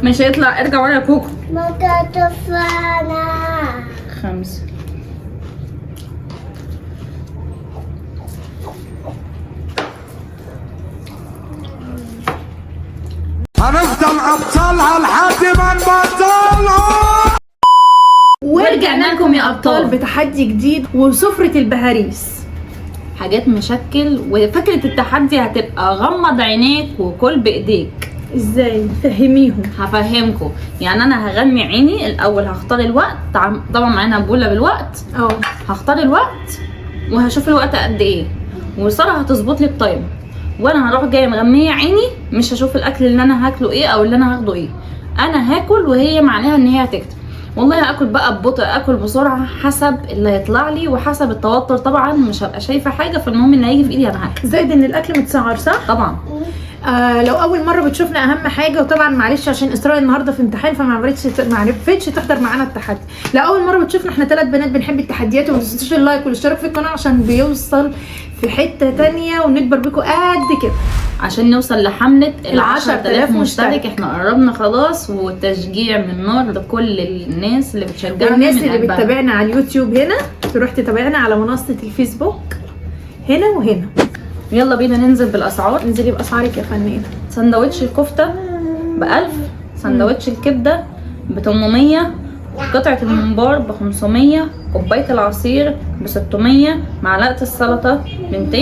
ماشي اطلع، ارجع ورا يا كوكو. تفاحة. 5. هنفضل ابطالها لحد ما نبطلها. ورجعنا لكم يا ابطال بتحدي جديد وسفرة البهاريس. حاجات مشكل، وفكرة التحدي هتبقى غمض عينيك وكل بايديك. ازاي؟ فهميهم. هفهمكم. يعني انا هغمي عيني الاول، هختار الوقت، طبعا معانا بوله بالوقت. هختار الوقت وهشوف الوقت قد ايه، وسارة هتظبط لي ال time، وانا هروح جاية مغميه عيني، مش هشوف الاكل اللي انا هاكله ايه او اللي انا هاخده ايه. انا هاكل وهي معناها ان هي هتكتب. والله هاكل بقى ببطء، اكل بسرعة، حسب اللي هيطلع لي وحسب التوتر. طبعا مش هبقى شايفه حاجة، فالمهم اللي هيجي في ايدي انا هاكل. زائد ان الاكل متسعر، صح؟ طبعا. لو اول مرة بتشوفنا اهم حاجة، وطبعا معلش عشان اسراء النهارده في امتحان فما عرفتش تحضر معانا التحدي. لو اول مرة بتشوفنا، احنا 3 بنات بنحب التحديات، وما تنسوش ال like والاشتراك في القناة عشان بيوصل في حتة تانية ونكبر بيكم قد كده. عشان نوصل لحملة ال 10,000 10000 مشترك. مشترك. احنا قربنا خلاص، وتشجيع من نار لكل الناس اللي بتشجعنا والناس من اللي قلبها. بتتابعنا على اليوتيوب هنا تروح تتابعنا على منصة الفيسبوك هنا وهنا. يلا بينا ننزل بالاسعار. انزلي باسعارك يا فنانة. سندوتش الكفتة ب1000، سندوتش الكبدة ب800، قطعة الممبار ب500، كوباية العصير ب600، معلقة السلطة ب200،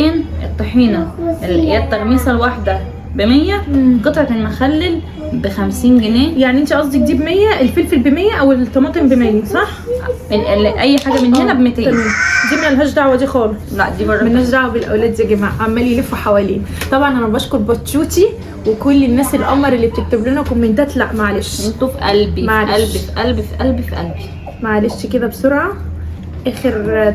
الطحينة اللي هي التغميسة الواحدة ب100، قطعة المخلل ب50 جنيه. يعني انت قصدك دي ب100، الفلفل ب100 او الطماطم ب100، صح؟ اي حاجة من هنا ب200. تمام. دي مالهاش دعوه دي خالص. لا دي بره. مالناش دعوه بالاولاد يا جماعة، عمال يلفوا حوالين. طبعا انا بشكر باتشوتي وكل الناس القمر اللي بتكتب لنا كومنتات. لا معلش، انتوا في قلبي، في معلش. قلبي، في قلبي، في قلبي، في قلبي. معلش كده بسرعة، اخر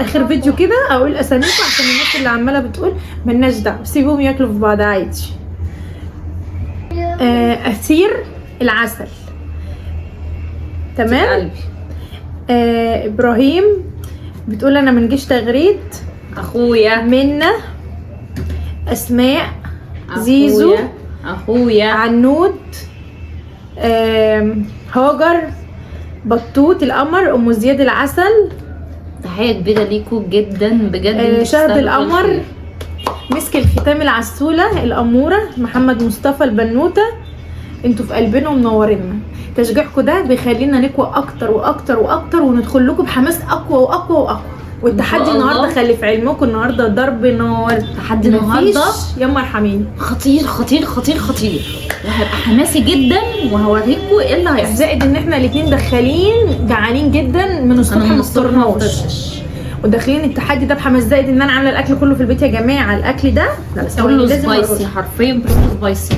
اخر فيديو كده اقول اساميكم عشان الناس اللي عماله بتقول مالناش دعوه، سيبوهم ياكلوا في بعض عادي. اثير العسل، تمام. قلبي. ابراهيم بتقول انا من جيش تغريد. اخويا. منى، اسماء، زيزو، اخويا. عنود، هاجر، بطوط القمر، ام زياد العسل. تحية كبيرة ليكوا جدا بجد. انتوا شهد تستاهلوا كل القمر، خير. مسك الختام العسوله الاموره، محمد مصطفى البنوته. انتوا في قلبنا ومنورينا. تشجيعكم ده بيخلينا نقوى اكتر واكتر واكتر، وندخل لكم بحماس اقوى واقوى واقوى. والتحدي إن شاء الله. النهارده خلي في علمكم، النهارده ضرب نار. تحدي النهارده يما ارحميني. خطير خطير خطير خطير، وهيبقى حماسي جدا، وهوريكم ايه اللي هيحصل. زائد ان احنا الاتنين دخالين جعانين جدا من الصبح، انا ما من الصبح ما فطرناش، فطرتش. وداخلين التحدي ده بحماس. زائد ان انا عامله الاكل كله في البيت يا جماعة. الاكل ده لا ثواني، كله لازم spicy، أرقص. حرفيا كله spicy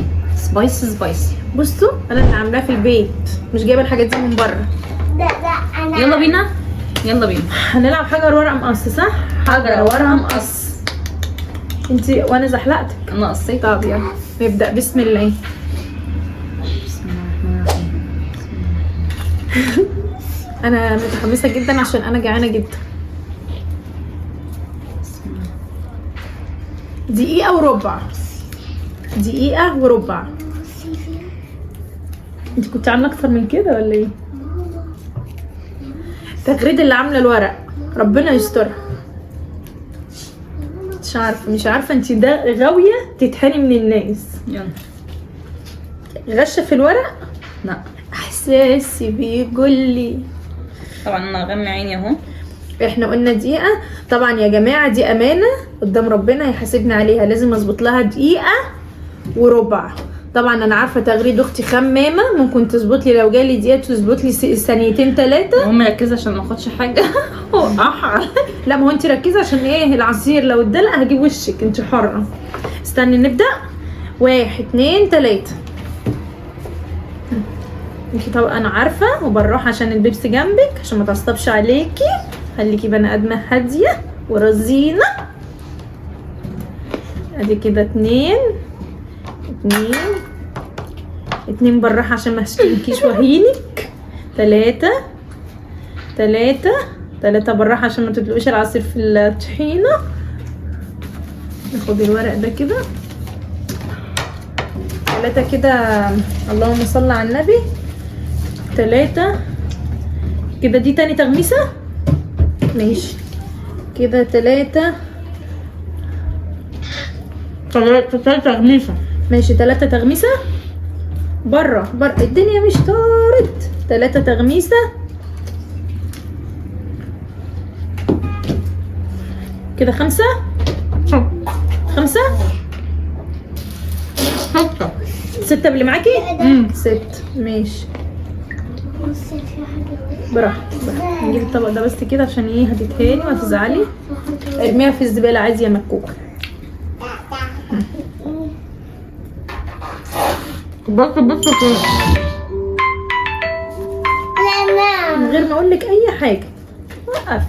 spicy spicy. بصوا انا اللي عاملاه في البيت، مش جايبه الحاجات دي من بره. ده ده انا. يلا بينا، يلا بينا. هنلعب حجر ورقة مقص، صح؟ حجر ورقة مقص. انت وانا زحلقتك. انا قصيت. طب يلا نبدا، بسم الله. بسم الله الرحمن الرحيم. انا متحمسة جدا عشان انا جعانة جدا. دقيقة وربع، دقيقة وربع. انت كنت عامله اكتر من كده ولا ايه؟ تغريد اللي عامله الورق، ربنا يسترها. مش عارفه، مش عارفه، انت ده غاويه تتحني من الناس. يلا. غشه في الورق. لا احساسي بيقول لي. طبعا انا هغمي عيني اهو. احنا قلنا دقيقة. طبعا يا جماعة دي امانه قدام ربنا هيحاسبنا عليها، لازم اظبط لها دقيقة وربع. طبعا انا عارفه تغريد اختي خمامه، ممكن تظبط لي لو جالي دقيقة تظبط لي ثانيتين ثلاثة. المهم ركزي عشان ما اخدش حاجة. وقعها. لا ما هو انت ركزي عشان ايه العصير لو اتدلق هجيب وشك، انت حره. استني نبدا، 1 2 3. انت طبعا انا عارفه، وبنروح عشان البيبسي جنبك عشان ما تعصبش عليكي. خليكي بني ادمه هادية ورزينه. ادي كده 2 2 2، بالراحة عشان ما اشتمكيش وهينك. 3 3 3، بالراحة عشان ما تدلقوش العصير في الطحينه. ناخد الورق ده كده. 3 كده. اللهم صل على النبي. 3 كده، دي تاني تغميسة. ماشي كده 3 3 تغميسة. ماشي 3 تغميسة. بره بره الدنيا مش طارت. 3 تغميسة كده. 5 5 6 6 باللي معاكي. 6 ماشي. براحتك براحتك. نجيب الطبق ده بس كده عشان ايه هتتهاني وهتزعلي. ارميها في الزبالة عادي يا مكوك. بس بس كده من غير ما اقول لك اي حاجة. وقف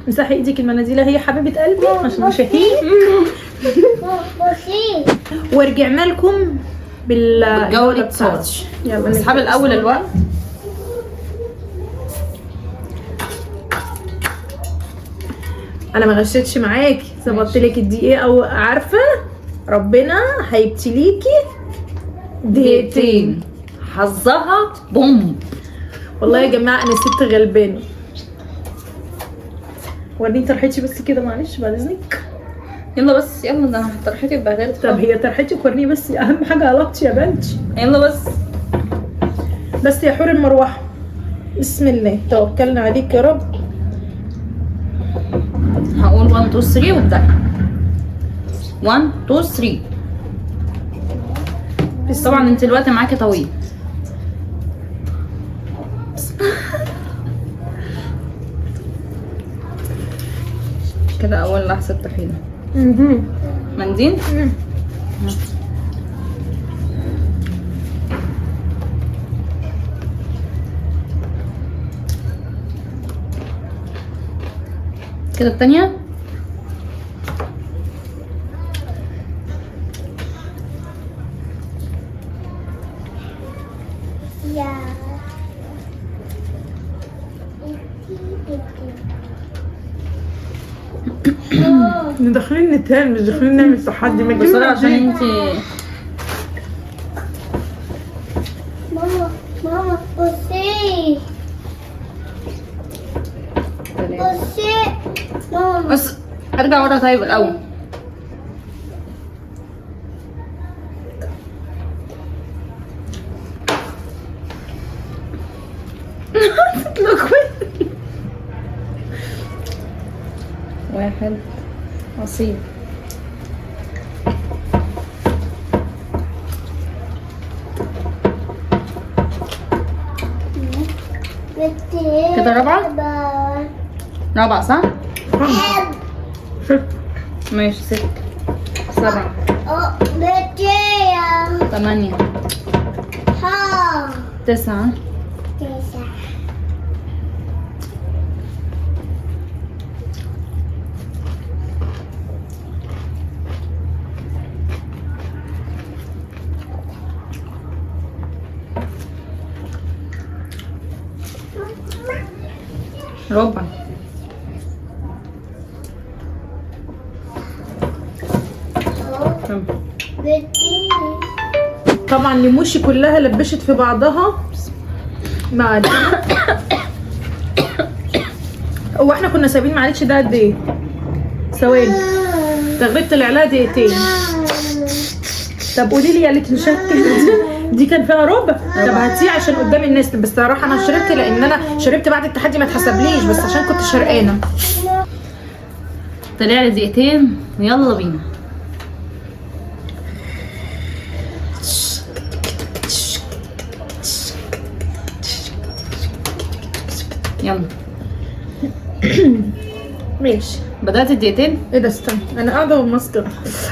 امسحي ايدك المناديل هي حبيبه قلبي عشان مشاهير. ورجعنا لكم بالجولة بتاعتي. يلا نسحب الاول الوقت. انا ما غشيتش معاكي، ظبطت لك الدقيقة او عارفه ربنا هيبتليكي دقيقتين. حظها بوم. والله يا جماعة انا ست غلبانه. وريني طرحتي بس كده معلش بعد اذنك. يلا بس يلا، ده انا طرحتي اتبهدلت. طب هي طرحتك وريني بس، اهم حاجة علاقتي يا بنتي. يلا بس بس يا حور المروحة. بسم الله توكلنا عليك يا رب. هقول 1 2 3 وابدأ. 1 2 3. طبعا انت الوقت معاكي طويل. كده اول لحظة طحينه. منديل. كده الثانية. احنا داخلين نتهان مش داخلين نعمل تحدي. ما تجيبي بسرعة عشان انت. ماما ماما بصي بصي ماما. بس ارجع ورا طيب الاول. واحد أصيل. كده رابعة؟ رابعة صح؟ ماشي. 6 7 8 9 ربع. طبعا نموشي كلها لبشت في بعضها. ما هو احنا كنا سايبين معلش ده قد ايه؟ ثواني. تغريب طلع لها دقيقتين. طب قولي لي يا اللي تنشكل دي كان فيها ربع. طب هاتيه عشان قدام الناس. بس صراحة انا شربت لان انا شربت بعد التحدي ما اتحسبليش، بس عشان كنت شرقانه. طلع لي دقيقتين ويلا بينا. يلا ماشي. بدأت الدقيقتين. ايه ده؟ استنى انا قاعدة وماسكه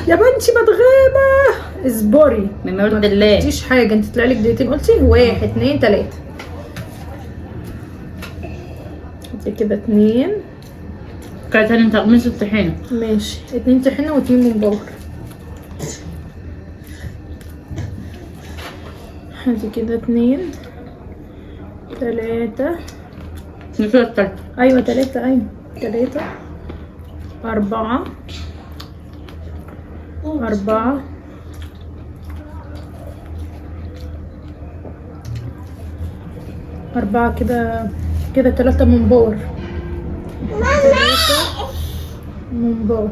يا بنتي بتغابه. اصبري من مرد الله. مفيش حاجة. انت طلع لك دقيقتين قلتي 1 2 3. دي كده 2. كده تاني تغميس الطحينه. ماشي 2 طحينه و2 ممبار. ادي كده 2 3. نشوف التالتة. ايوه 3. ايوه 3 4 4 4 كده كده، 3 ممبار، 3 ممبار.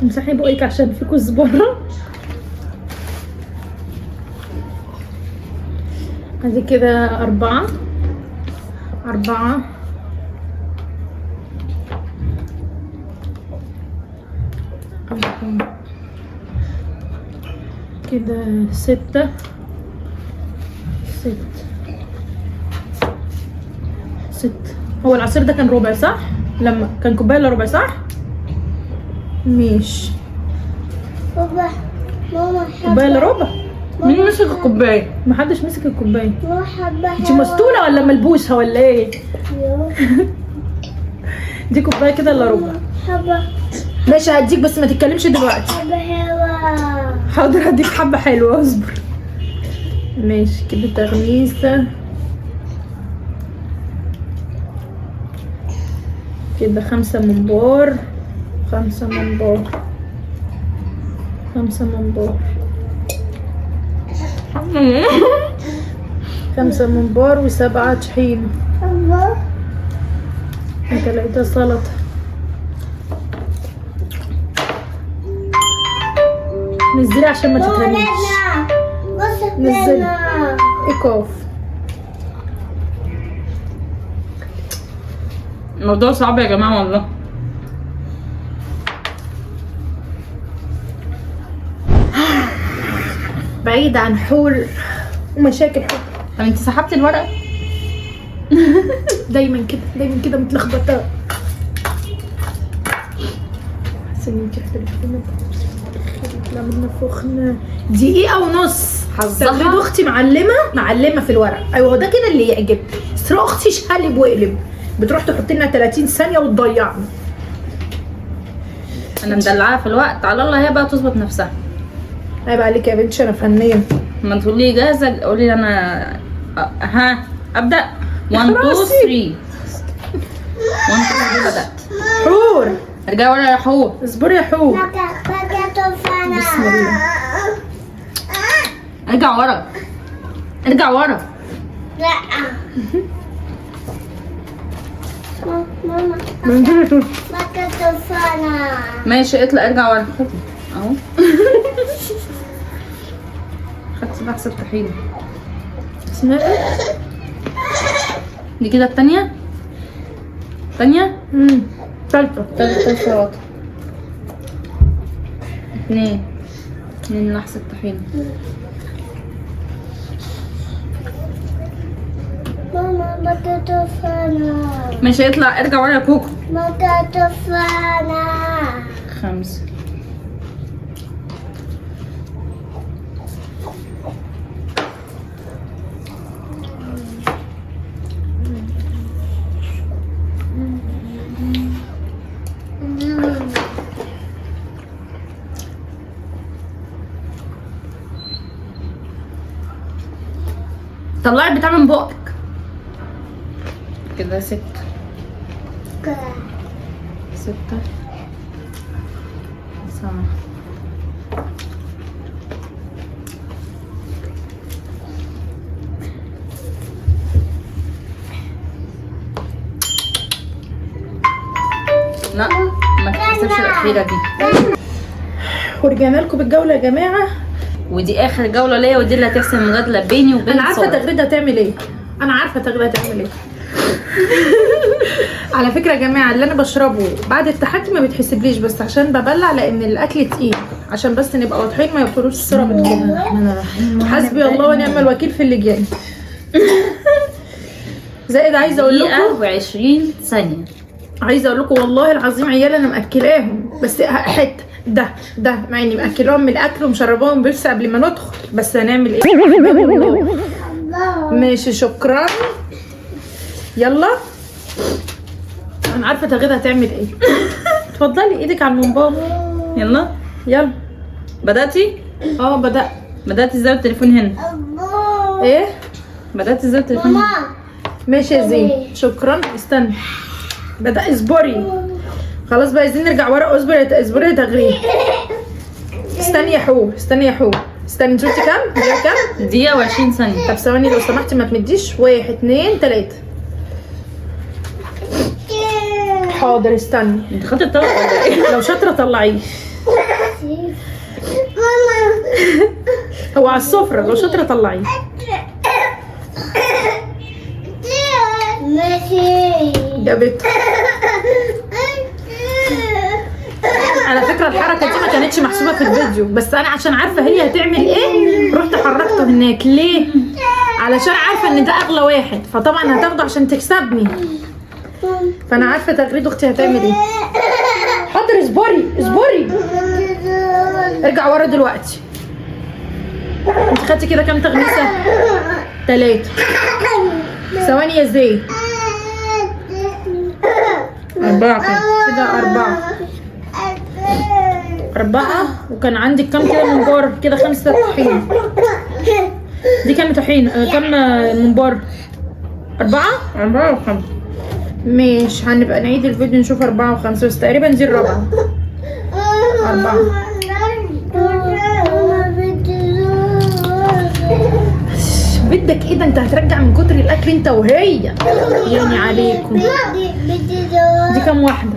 امسحي بقك عشان في كزبرة. ادي كده 4 4 4 كده، 6 6 6. هو العصير ده كان ربع صح؟ لما كان كوباية الا ربع صح؟ ماشي. بابا ماما كوباية الا ربع. مين مسك الكوباية؟ محدش مسك الكوباية. ماما حبه. انت مسطوله ولا ملبوسه ولا ايه؟ دي كوباية كده الا ربع. حبه. ماشي هديك بس ما تتكلمش دلوقتي. حبه حلوة. حاضر هديك حبه حلوة، اصبر. ماشي كده تغميسه كده، 5 ممبار، 5 ممبار، 5 ممبار، 5 ممبار و7 طحين. 3 سلطة. نزلي عشان ما تترميش. نزلي ايقاف. الموضوع صعب يا جماعة والله. بعيد عن حور ومشاكل حور. طب انت سحبتي الورقة؟ دايما كده، دايما كده متلخبطه. حاسه ان انت يطلع منا فخنه. 1.5 دقيقة. حظها. تغريد اختي معلمه، معلمه في الورق. ايوه ده كده اللي يعجب. اسراء اختي شقلب واقلب، بتروح تحط لنا 30 ثانية وتضيعنا. انا مدلعاها في الوقت، على الله هي بقى تظبط نفسها. عيب عليك يا بنتي، انا فنية. ما تقولي جاهزة قولي انا. ها ابدا. 1 2 3 1 2 3 بدات. حور ارجعي ورا يا حور. اصبري يا حور. بسم الله. ارجع ورا، ارجع ورا. لا ماما ماشي اطلع، ارجع ورا. خدي اهو. خدت بحث الطحينه. اسمها ايه؟ دي كده التانية، تانية، تالتة، تالتة سلطة. 2 2 لحسة طحينة. ماما ما ماشي اطلع، ارجع ورا يا كوكو. ما 5 طلعي البتاع من بقك كده. 6 6 7 لا ما تحسبش الأخيرة دي. ورجعنا لكم بالجولة يا جماعة، ودي آخر جولة ليا، ودي اللي هتحسم مجادلة بيني وبين. أنا عارفة تغريدة هتعمل إيه. أنا عارفة تغريدة هتعمل إيه. على فكرة يا جماعة اللي أنا بشربه بعد التحدي ما بيتحسبليش، بس عشان ببلع لأن الأكل تقيل، عشان بس نبقى واضحين ما يبطلوش الصورة من كده. حسبي الله ونعم الوكيل في اللي جاي. زائد عايزة أقول لكم 20 ثانية. عايزه اقول لكم والله العظيم عيال انا مأكلاهم، بس حتة ده مع اني مأكلاهم من الاكل ومشرباهم بيبسي قبل ما ندخل، بس هنعمل ايه؟ ماشي شكرا. يلا انا عارفه تغير هتعمل ايه. اتفضلي ايدك على الممبار. يلا يلا. بدأتي؟ بدأت. بدأتي ازاي التليفون هنا؟ ايه؟ بدأتي ازاي التليفون هنا؟ ماشي يا زين شكرا. استنى بدأ، اصبري. خلاص بقى عايزين نرجع ورا. اصبري اصبري يا تغريد. استني يا حو، استني يا حو، استني. انت قلتي كام؟ دقيقة كام؟ دقيقة و20 ثانية. طب ثواني لو سمحتي ما تمديش. 1 2 3. حاضر استني. انت خدت الطبق ولا ايه؟ لو شاطرة طلعيه. هو على السفرة، لو شاطرة طلعيه. ماشي. جابته. على فكرة الحركة دي ما كانتش محسوبة في الفيديو، بس انا عشان عارفه هي هتعمل ايه رحت حركته هناك. ليه؟ علشان عارفه ان ده اغلى واحد، فطبعا هتاخده عشان تكسبني، فانا عارفه تغريد اختي هتعمل ايه. حاضر اصبري اصبري، ارجع ورا دلوقتي. انت خدتي كده كام تغميسه؟ 3. ثواني يا زي. 4 كده 4 4. وكان عندك كام كده ممبار؟ كده 5 طحين. دي كام طحين؟ كام ممبار؟ 4؟ 4 و5. ماشي، هنبقى نعيد الفيديو نشوف 4 و5، بس تقريبا دي الرابعة. 4. بدك ايه ده؟ انت هترجع من كتر الاكل انت وهي. يعني عليكم. دي كام واحدة؟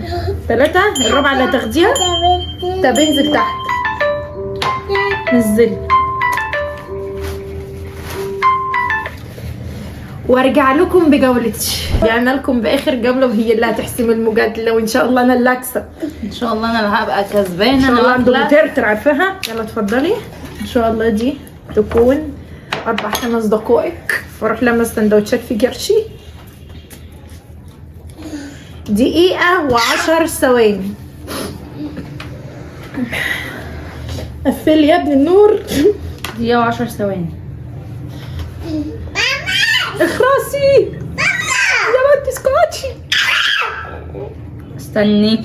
3. الرابعة اللي هتاخديها؟ طب انزل تحت، نزلي. وارجع لكم بجولتي. رجعنا لكم باخر جولة وهي اللي هتحسم المجادلة، وان شاء الله انا اللي اكسب. ان شاء الله انا اللي هبقى كسبانه. ان شاء الله انا عند ترتر عارفاها. يلا اتفضلي. ان شاء الله دي تكون 4 5 دقائق واروح لما السندوتشات في كرشي. 1:10 دقيقة. قفل يا ابن النور. 1:10 دقيقة. اخرسي يا بنت اسكتي. استني.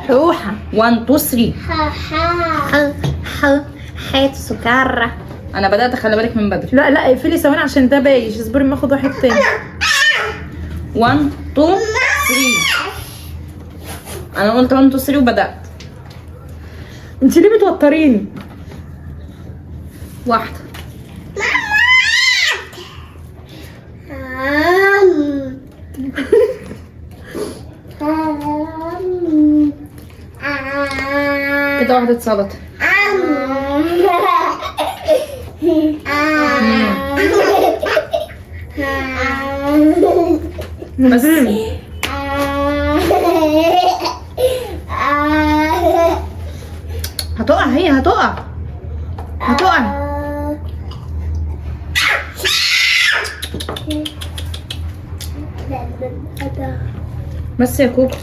حوحه. 1 2 3. حياة سكر. انا بدات اخلي بالك من بدري. لا لا اقفلي ثواني عشان ده بايش. اصبري ما اخد واحد تاني. 1 2 3. انا قلت 1 2 3 وبدات. انت ليه بتوتريني؟ واحدة. كده واحدة سلطة. بس هتقع، هي هتقع هتقع. بس يا كوكو.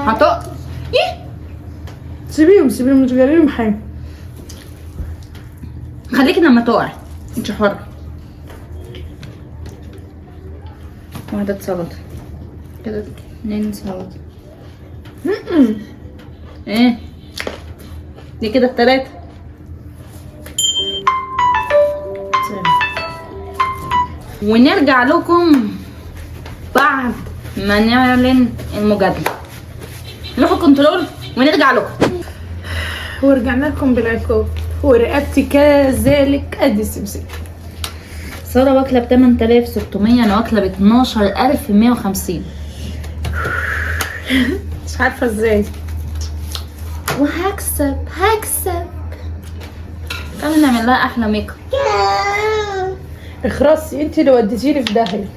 هتقع. سيبيهم سيبيهم، مش جايبين لهم حاجة. خليكي لما تقعي انت حرة. واحدة سلطة كده، 2 سلطة. ايه دي كده 3. ونرجع لكم بعد ما نعلن المجادلة. نروح الكنترول ونرجع لكم. ورجعنا لكم بالعقاب ورقبتي كذلك قد السمسم. سارة واكلة ب 8600، انا واكلة ب 12150. مش عارفة ازاي. وهكسب هكسب. تعالي نعمل لها احلى make up. اخرسي انت اللي وديتيني في داهية.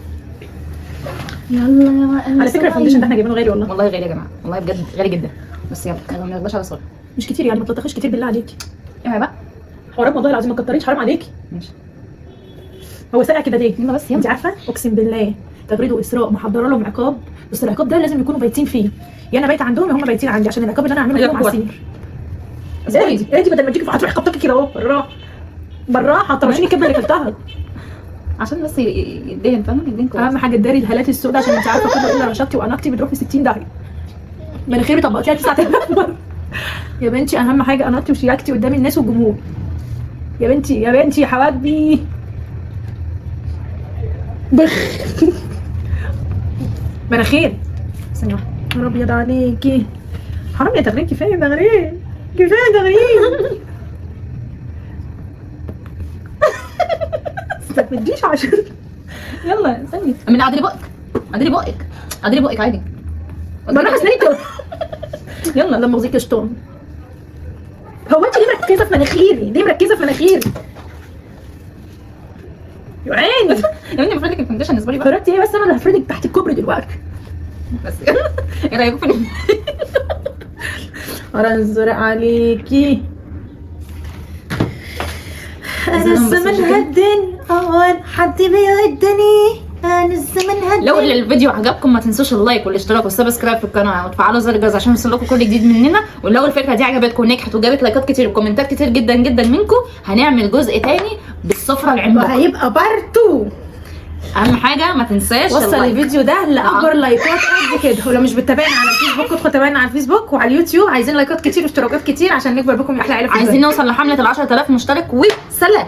يلا يا على فكرة ال foundation ده احنا جايبينه غالي والله. والله غالي يا جماعة، والله بجد غالي جدا. بس يلا يلا ما نغلاش على ساره. مش كتير يعني، ما تلطخيش كتير بالله عليكي. اوعي بقى حرام والله العظيم ما تكتريش، حرام عليكي. ماشي. هو ساقع كده ليه؟ يلا بس يلا. انت عارفه اقسم بالله تغريد واسراء محضرة لهم عقاب، بس العقاب ده لازم يكونوا بايتين فيه. يا انا بايته عندهم يا هم بايتين عندي، عشان العقاب اللي انا هعمله فيهم عسير. اهدي اهدي بدل ما تجيكي هتروحي خبطتك كده اهو بالراحة بالراحة. طرشيني الكبده اللي اكلتها عشان بس يدهن، فاهمه؟ يدهن كويس. اهم حاجة تداري الهالات السوداء، عشان انت عارفه كل الا رشاقتي واناقتي بتروح في 60 داهية. مناخيري طبقتيها 9000 مرة يا بنتي. اهم حاجة اناقتي وشياكتي قدام الناس والجمهور. يا بنتي يا بنتي يا حبايبي. بخ مناخير. ثانية واحدة. نهار ابيض عليكي، حرام يا تغريد، كفاية تغريد، كفاية تغريد. ما تمديش عشان يلا استني، من عدلي بقك، عدلي بقك، عدلي بقك عادي. بروح اسناني. يلا. لما مؤاخذة شطان. هو انت ليه مركزه في مناخيري؟ ليه مركزه في مناخيري؟ يا عيني. يا بنتي المفروض لك ال foundation، اصبري بقى. فرقتي ايه بس؟ انا اللي هفردك تحت الكوبري دلوقتي. بس ايه رايكم في ارزق عليكي. انا بس الزمن مش كده. هدني، اول حد بيهدني، انا الزمن هدني. لو الفيديو عجبكم ما تنسوش ال like والاشتراك وال subscribe في القناة وتفعلوا زر الجرس عشان يوصلكم كل جديد مننا. ولو الفكرة دي عجبتكم ونجحت وجابت لايكات كتير وكومنتات كتير جدا جدا منكم، هنعمل جزء تاني بالسفره العملاقة. وهيبقى part 2. اهم حاجة ما تنساش وصل ال like. الفيديو ده لاكبر لايكات قد كده. ولو مش بتتابعنا على الفيسبوك ادخل تابعنا على الفيسبوك وعلى اليوتيوب. عايزين لايكات كتير واشتراكات كتير عشان نكبر بكم يا احلى عيله في عايزين الدنيا. نوصل لحمله ال 10000 مشترك، وسلام.